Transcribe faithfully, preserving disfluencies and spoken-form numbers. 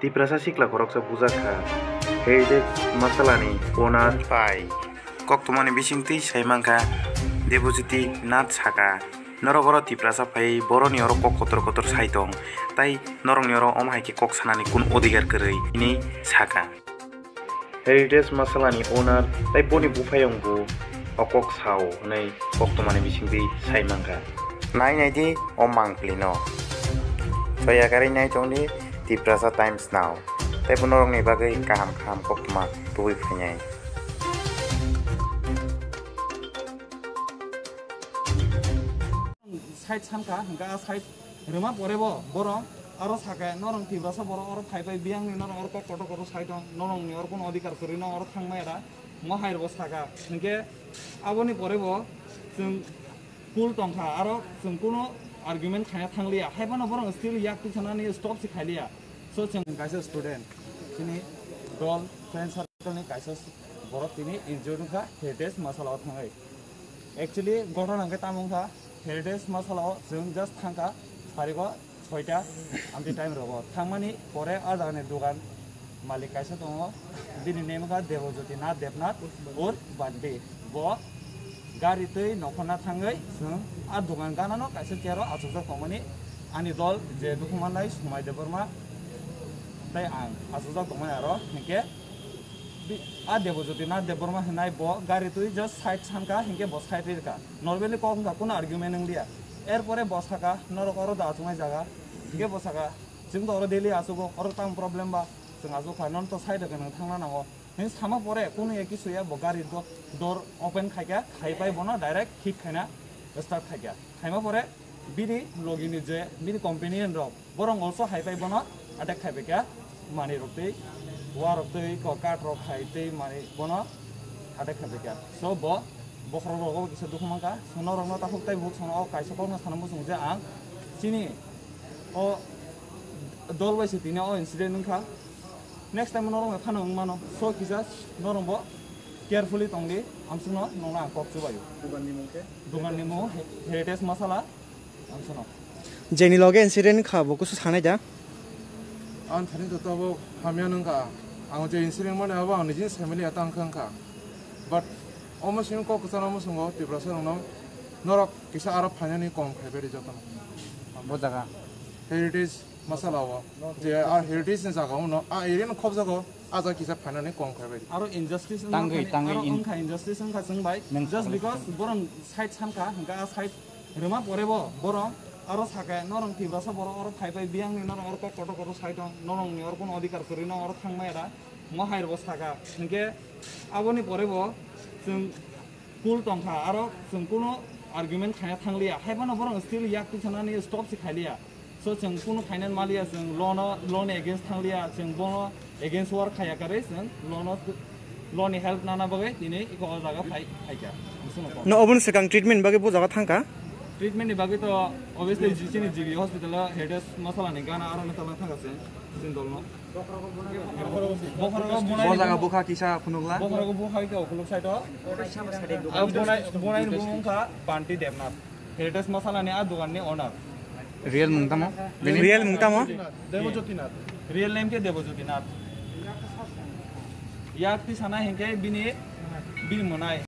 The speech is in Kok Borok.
Tiprasa sikla khoroksa bujak kha Heritage Masala ni owner bai. Koktwmani bisingtwi sai mankha Debojyoti Nath saka, "Norok oro Tiprasa phaiwi boroni oro kok kotor kotor sai tong, tai norokni oro omo hai khe kok sanani kun odhikar kwrwi," hinwi saka. Heritage Masala ni owner tai boni buphayung bo o kok sao hwnwi koktwmani bisingtwi sai mankha. Nai nai di o mangpili no. Doya karwi nai tong di Tiprasa Times Now. Tai bo norokni bagwi kaham kaham koktwma tubui phainai. Side sankha, hwnkhe a side rwma pore bo borok aro sakha, "Norok Tiprasa borok oro phai phai biyang ni norok oro kok kotor kotor sai tong, norok ni oro kono odhikar kwrwi, norok oro thang maya da," mo hai rwbo sakha. Hwnkhe aboni pore bo chwng cool tongkha, aro chwng kono argument khaina thangliya, hai phano borok still yak twi sanani stop se khailiya. So chwng kaisa student, chini dol friend circle ni kaisa borok tini injured wngkha Heritage Masala o thangwi. Actually, ghotona hwnkhe tamo wngkha, Heritage Masala o chwng just thangkha, sarigo soita amtwi time rogo. Thangmani pore a jagani dogan malik kaisa tongo, bini name wngkha Debojyoti Nath Debnath or Bandi. Bo gari twi nokhorna thangwi chwng a dogan ganano kaisa chair o achukjak tongmani ani dol je dukhu manlai Somai Debbarma tei ang achukjak tongmani aro hinkhe bi-, a Debojyoti Nath Debbarma hinai bo gari twi just side sankha, hinkhe bo side rirkha. Normally kok wngkha, kuno argument wngliya. Erpore bo saka, "Norok oro da achuknai jaga." Hinkhe bo saka, "Chwng to oro daily achugo, oro tamo problem ba? Chwng achukha, nono to side o khe nwng thangna nango." Hwnwi sama pore, kuno ya kisu ya, bo gari do-, door open khaikha, khaipai bono direct kick khaina start khaikha. Khaima pore, bini logini je, bini companion rok, borok also hai pai bono attack khai pai kha, manwi rok tei, wa rok tei, ko kath rok hai tei manwi bono attack khai pai kha. So bo bokhorok rogo kisa dukhu mankha, so norok no takhuk tei buk sono o kaisa kok no sana muchung je ang chini o dol bai se tini o incident wngkha. Next time norok no phano wng mano, so kisa norok bo carefully tong di, amsuk no nokno ang kok chubaio. Dogan ni mung khe? Dogan ni mung Heritage Masala. Ang sono. Jeni loge incident kha, bo kusu sanai da? Ang thani joto bo hamya nung kha. Ang je incident mani abo ang nijini family ata ang kha. But omo sini kok kwchang omo sungo Tiprasa rokno norok kisa aro phainani kong khai beri jotono. Bo jaga? Heritage Masala o. Je a heritage ni jaga uno a area no khobjago, a jaga kisa phainani kong khai beri. Aro injustice wngkha, tangwi, tangwi aro in- wngkha injustice wngkha chwng bai. Nang just because borok side sankha, hwnkhe a side rwma pore bo borok aro sakha, "Norok Tiprasa borok oro phai phai biyang ni norok oro kok kotor kotor sai tong, norok ni oro kono odhikar kwrwi, norok oro thang maya da," mo hai rwbo sakha. Hwnkhe aboni pore bo chwng cool tongkha, aro chwng kuno argument khaina thangliya. Hai phano borok still yak twi sanani stop se khailiya. So chwng kunu final maliya, chwng law no, law ni against thangliya, chwng bono against war khaya karwi chwng law no, law ni help nana bagwi tini iko o jaga phai, phaikha. Bisingno kok. No, oboni swkang treatment bagwi bo jaga thangkha? Treatment ni bagwi to obviously G C ni G B hospital o Heritage Masala ni gana aro no talna thangkha chwng, chwng dol no. Bokhorogo bunai. Bo jaga bukha kisa phunukla? Bokhorogo bukha khe ukuluk side o. Ah, bunai, bunai ni bumung kha Banti Debnath. Heritage Masala ni a dogan ni owner. Real mung tamo? Real mung tamo? Debojyoti Nath. Real name khe Debojyoti Nath. Yak twi sana hinkhe bini, bini mwnai.